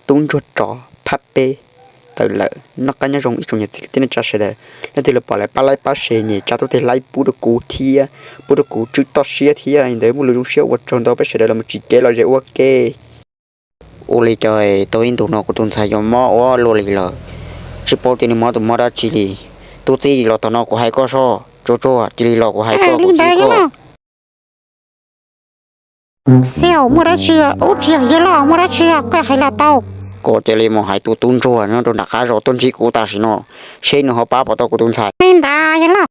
Tub ntsuag tsov phab peb tawm lawm. Noj qab nyob zoo ib tsoom niam txiv kwv tij neej tsa sawv daws, leej twg los pom lawv pab like pab share nyem tsa tuaj tej like pub rau kuv thiab, pub rau kuv tswb toj siab thiab. Li ntawd muaj lus zoo siab ua tsaug ntau peb sawv daws los mus tsim kev lom zem ua ke. Ua li cas tau ib ntus no kuv tus ntxhais yuav mob ua luaj li lawm, tsis paub tias nws mob tus mob dab tsi li. Tub txib los tom no kuv hais koj soj, tsuag tsuag cia li los kuv hais koj, kuv txib koj. Xib hawm, muaj dab tsi? Ub, tsis yog yawg loj, muaj dab tsi koj hais los tau. Koj cia li mus hais tus tub ntsuag nyob rau nram qab zos tuaj ntsib kuv tam sim no, seb nws ho pab puas tau kuv tus ntxhais. Me ntxhais, yawg loj.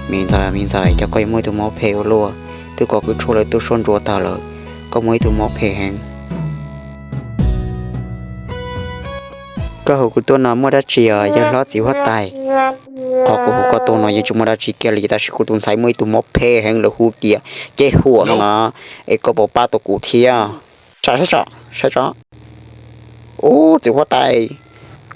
Me ntxhais, me ntxhais, cas koj yuav muaj ib tug mob phem ua luaj, twb kom kws tshuaj lawv tuaj soj ntsuav tag lawm, koj muaj ib tug mob phem heev. Koj hu kuv tuaj no muaj dab tsi os yawg hlob txiv huab tais? Qhov kuv hu koj tuaj no yeej tsis muaj dab tsi kiag li, tab sis kuv tus ntxhais muaj ib tug mob phem heev lawv hu tias ceb huam no na, es koj puas pab tau kuv thiab? Saib tso, saib tso. Ub, txiv huab tais,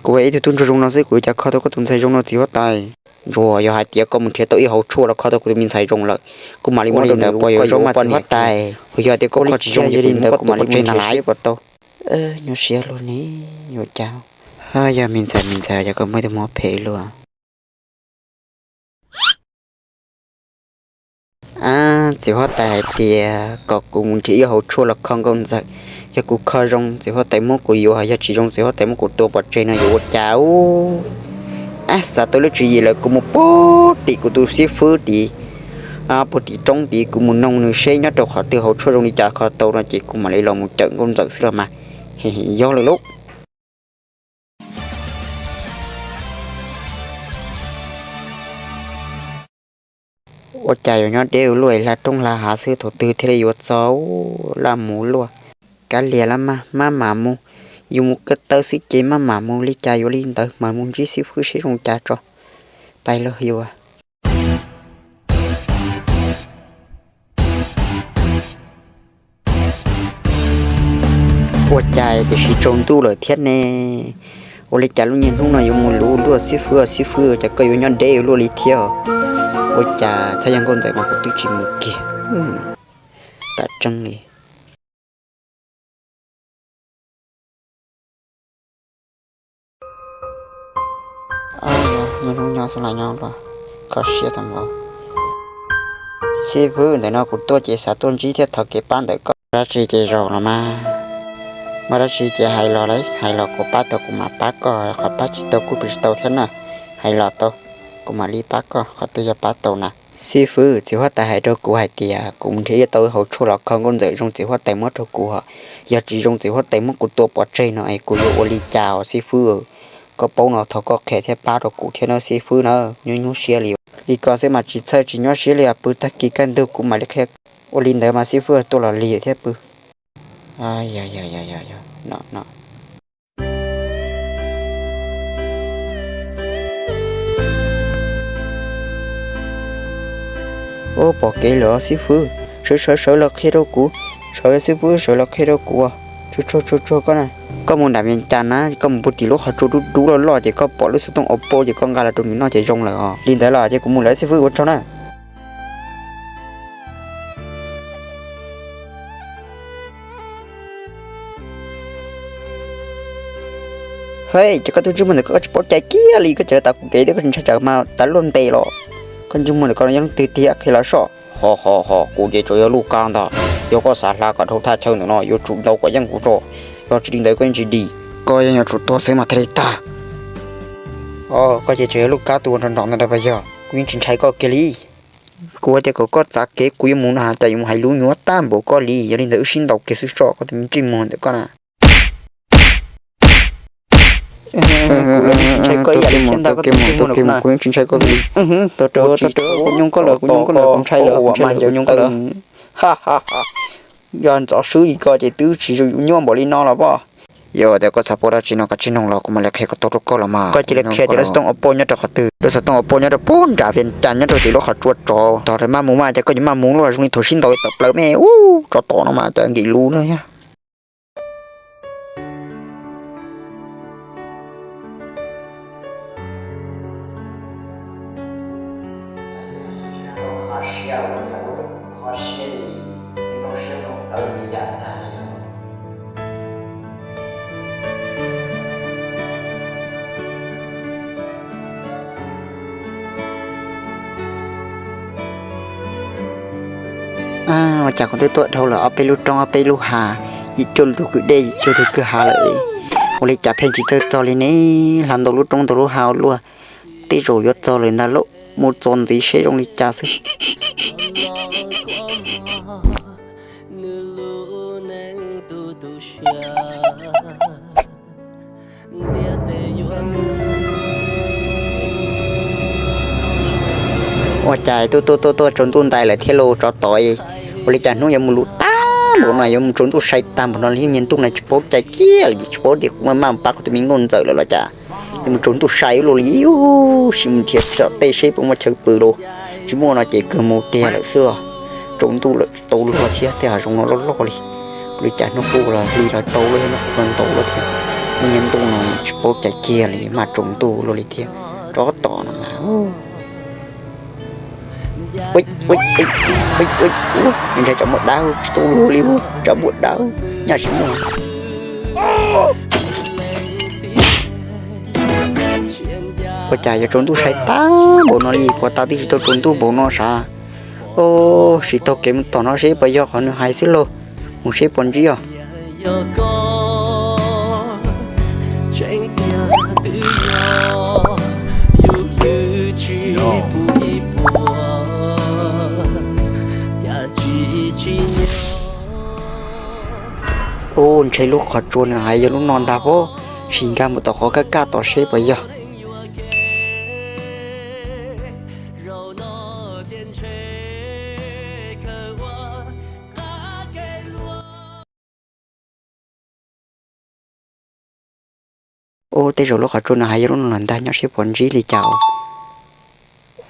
kuv ib tug tub ntsuag zoo no xwb kuv cas kho tau koj tus ntxhais zoo no txiv huab tais? Ntsuag, yog hais tias koj mus nrhiav tau ib hauv tshuaj los kho tau kuv tus me ntxhais zoo lawm, kuj mam li muab rau nws ua yog zoo mas txiv huab tais. Yog tias koj kho tsis zoo ces kuv muab koj tua pov tseg na laiv. Nyob siab luaj ne, yuav cas. Yog me ntxhais, me ntxhais, yog koj muaj ib tug mob phem luaj. Ab, txiv huab tais hais tias kom kuv mus nrhiav ib hauv tshuaj los kho nkauj ntxawm. Yog kuv kho zoo txiv huab tais muab kuv yuav, yog tsis zoo txiv huab tais muab kuv tua pov tseg no yuav ua cas ub? Ab, xav tau lub tswv yim lawm kuv mus puag tim kuv tus xib fwb tid, puag tim roob tid kuv mus noog nws seb nyob rau qhov twg hauv tshuaj zoo li cas kho tau no ces kuv mam li los mus cawm nkauj ntxawm xwb los mas. Yog lawm lauj. Ua cas yuav nyob deb ua luaj hla roob hla hav xwb thaum twg thiaj li yuav txog laj mus luaj. Kav liam los mas maj mam mus, yus mus ko taw xwb ces maj mam mus li cas yuav li ntawd mas mus ntsib xib fwb seb zoo cas tso. Pais los yus. Ua cas tiam sis tsaus ntuj lawm thiab ne? Ua li cas lub niag hnub no yuav mus luv luaj xib fwb, xib fwb cas koj yuav nyob deb ua luaj li thiab? Ua cas txhob yog nkauj ntxawm mas kuv twb tsis mus kiag. Tam tseeb li. Niaj hnub nyob xwb los nyob luaj, kho siab tag npaum. Xib fwb, ntawm no kuv tuaj ces xav tuaj ntsib thiab thov kev pab ntawm koj. Dab tsi ces zaum los mas, muaj dab tsi ces hais los lauj, hais los kuv pab tau kuv mam pab koj, qhov pab tsis tau kuj pab tsis tau thiab na. Hais los tau, kuv mam li pab koj, qhov twg yog pab tau na. Xib fwb, txiv huab tais hais rau kuv hais tias kuv mus nrhiav ib tau hauv tshuaj los kho nkauj ntxawm zoo txiv huab tais muab rau kuv, yog tsis zoo txiv huab tais muab kuv tua pov tseg no es kuv yuav ua li cas os xib fwb? Koj paub no thov koj qhia thiab pab rau kuv thiab nawb xib fwb na, nyuaj nyuaj siab li. Li ko xwb mas tsis txhawj tsis nyuaj siab li os pw, tag kis kaj ntug kuv mam li qhia. Ua li ntawd mas xib fwb tuaj los lig thiab pw. Ub, pom kev lawm xib fwb, sawv sawv sawv los qhia rau kuv, sawv xib fwb sawv los qhia rau kuv. Tsuag tsuag tsuag tsuag koj na, koj mus nram Vias Cas na, koj mus puag tim lub qhov tsua dub dub loj loj ces koj pom lub xov tooj Oppo ces koj nqa los rau nws noj ces zoo lawm os. Li ntawd los ces kuv mus lawm xib fwb ua tsaug na. Hej, ces koj twb ntsej muag ntawm koj tsis paub cai kiag li, koj tseem tas kuv kev thiab koj tsis ntshai tsam mas tas luaj ntes los? Koj ntsej muag ntawm koj no yog leej twg tiag qhia los soj. Ho ho ho, kuv ces tsuas yog Lub Kab ntag. Yog koj xav hla kom dhau thaj chaw ntawm no yuav tsum ntaus kom yeej kuv tso, yog tsis li ntawd koj yeej tsis dim. Koj yeej yuav tsum tuag xwb mas thiaj li tag. Koj ces tsuas yog Lub Kab tus ua nrov nrov ntawd pas yog, kuv yeej tsis ntshai koj kiag li. Kuv hais tias kom koj txav kev kuv yuav mus no cas yuav mus hais lus nyuaj tag npaum koj li. Yog li ntawd wb sib ntaus kiag xwb soj, koj tus me ntsej muag ntawm koj na. Kuv yeej tsis ntshai koj ib yam li thiab ntag, koj tus me ntsej muag ntawm koj na. Kuv yeej tsis ntshai koj li. Tau rau, tau rau, kuv nyoo koj lawm, kuv nyoo koj lawm, kuv ntshai lawm, kuv ntshai lawm, kuv nyoo koj lawm. Yog ntxov swb li ko ces twb tsis zoo nyuaj npaum li no los pob. Yog tias koj xav paub dab tsi no kav tsij noog los kuv mam li qhia kom tau rau koj los mas. Koj cia li qhia tias lub xov tooj Oppo nyob rau qhov twg? Lub xov tooj Oppo nyob rau puag nram Vias Cas nyob rau tim lub qhov tsua tsov. Tog rau maj mus mas cas koj yuav maj mus luaj zoo li thaum sib ntaus tawm plaws me ub tsov tom no mas cas nkim lus na yog. Ua cas kuv twb tuaj dhau lawm ob peb lub roob ob peb lub hav, yim cuaj tus kwj dej yim cuaj tus kwj ha lawm, ua li cas pheej tsis txawj txog li ne? Hla ntau lub roob ntau lub hav luaj, tej zaum yuav txog lawm ntag lauj, mus txog ntxiv seb zoo li cas xwb. Ua cas tuaj tuaj tuaj tuaj tsaus ntuj ntais lawm thiab los tsov tom, ua li cas hnub yuav mus luv tag npaum no, yuav mus tsaus ntuj sai tag npaum no li, niag ntuj no tsis paub cai kiag li, tsis paub tias kuv maj maj pab kuv tus me nkauj ntxawm lawm los cas, yuav mus tsaus ntuj sai ua luaj li. Sim mus nrhiav tom tej seb puas muaj chaw pw los, tsis muaj no ces kawg mus tiag lawm xwb. Tsaus ntuj lawm tsis tau luag thiab, tej hav zoov no loj loj li, ua li cas hnub qub los hli los tau luaj, hnub qub los ntau luaj thiab, niag ntuj no tsis paub cai kiag li, maj tsaus ntuj luaj li thiab, tsov tom no mas. Ntshai tsov muaj dawb tsis tau luag li, tsov muaj dawb nyaj tsis muaj. Ua cas yuav tsaus ntuj sai tag npaum no li, puas tas twb tsis tau tsaus ntuj npaum no sav. Tsis taug kev mus tom no seb puas yog qhov nws hais xwb lauj, mus seb puas ntsib os. Ub, ntshe lub qhov tsua nws hais yog lub no ntag pob, sim nkag mus tom qhov kaj kaj tom seb puas yog. Ub, tej zaum lub qhov tsua nws hais yog lub no los ntag, nyob seb puas ntsib li cas.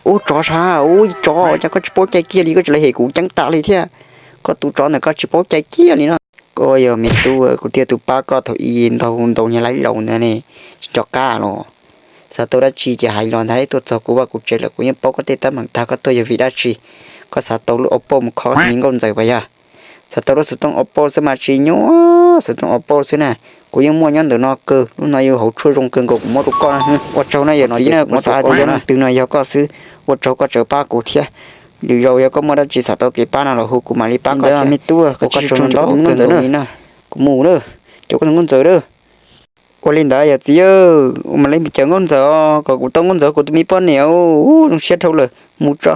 Ub, tsov sav, ub, tsov, cas koj tsis paub cai kiag li, koj tsis los hem kuv ceeb tas li thiab. Koj tus tsov ntawm koj tsis paub cai kiag li no. Koj yog me tub, kuv thiaj tus pab koj thaum ub ntau ntau niag laib laus ntawd ne, tsis nco qab los. Xav tau dab tsi ces hais los ntag, tuaj txog kuv vaj kuv tsev lawm kuv yeej paub koj tej teeb meem tag, koj tuaj yog vim dab tsi. Koj xav tau lub Oppo mus kho tus me nkauj ntxawm puas yog? Xav tau lub xov tooj Oppo xwb mas tsis nyuaj, xov tooj Oppo xwb na, kuv yeej muaj nyob ntawm no kawg, lub no yog hauv tshuaj zoo kawg nkaus kuv muab rau koj na. Ua tsaug na, yog no txiv na, kuv xav tias yog leej twg no yog koj xwb, ua tsaug koj tseem pab kuv thiab. Lwm zaus yog koj muaj dab tsi xav tau kev pab no los hu kuv mam li pab koj thiab. Me tub, koj tsis tsaug ntau kawg nkaus li na, kuv mus na, cov koj tus nkauj ntxawm na. Ua li ntawd yog txiv, ua mam li mus cawm nkauj ntxawm os, kom kuv tau nkauj ntxawm kuv tus me poj niam, zoo siab dhau lawm, mus tso.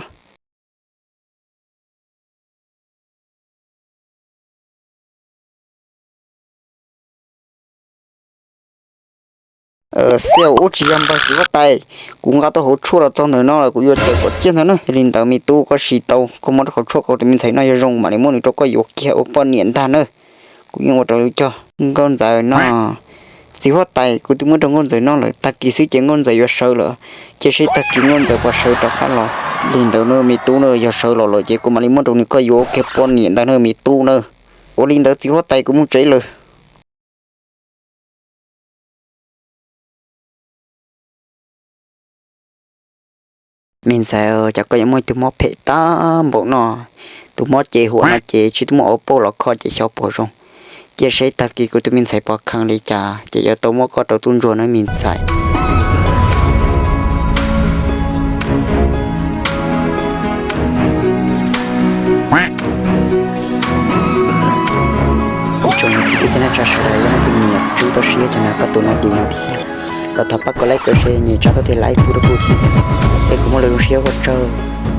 Xiv, ub, tsis yog npawg txiv huab tais, kuv nqa tau hauv tshuaj los txog ntawm no lawm, kuv yuav cawm kom ciaj ntag na. Yog li ntawd me tub, koj siv tau, koj muab rau hauv tshuaj kom tus me ntxhais no yog zoo mam li muab nws rau koj yuav kiag ua poj niam ntag na. Kuv yeej ua raws li cog. Nkauj ntxawm no, txiv huab tais, kuv twb muab rau nkauj ntxawm no lawm, tag kis xwb ces nkauj ntxawm yuav sawv lawm, cia seb tag kis nkauj ntxawm puas sawv rov qab los. Li ntawd na me tub na, yog sawv los lawm ces kuv mam li muab rau nws koj yuav ua kiag poj niam ntag na me tub na. Ua li ntawd txiv huab tais, kuv mus tsev lawm. Me ntxhais, cas koj yuav muaj ib tug mob phem tag npaum no? Tus mob ces huam no ces tsis tau muaj Oppo los kho ces xyov puas zoo. Cia seb tag kis kuv tus me ntxhais puas kheev li cas ces yuav tau muab koj rau tub ntsuag na me ntxhais. Ib tsoom niam txiv kwv tij neej tsa sawv daws, yog leej twg nyiam Tswb Toj Siab cov nas koj tus no dim no thiab los thov pab kom like, kom share, nyem tsa tau tej like pub rau kuv thiab. Es kuv muaj lus zoo siab ua tsaug,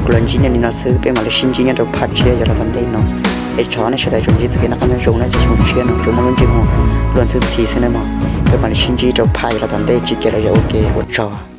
kuv los ntsib nej li no xwb, peb mam li sib ntsib nyob rau phaj tshiab yav los tom ntej no. Es thov nej sawv daws tsuas ntsib txoj kev noj qab nyob zoo na, tsis xyoo tshiab no tsuas muaj lub ntsej muag luag ntxhi ntxhi xwb nawb mog. Peb mam li sib ntsib rau phaj yav los tom ntej, tsis kev los yog ua ke, ua tsaug.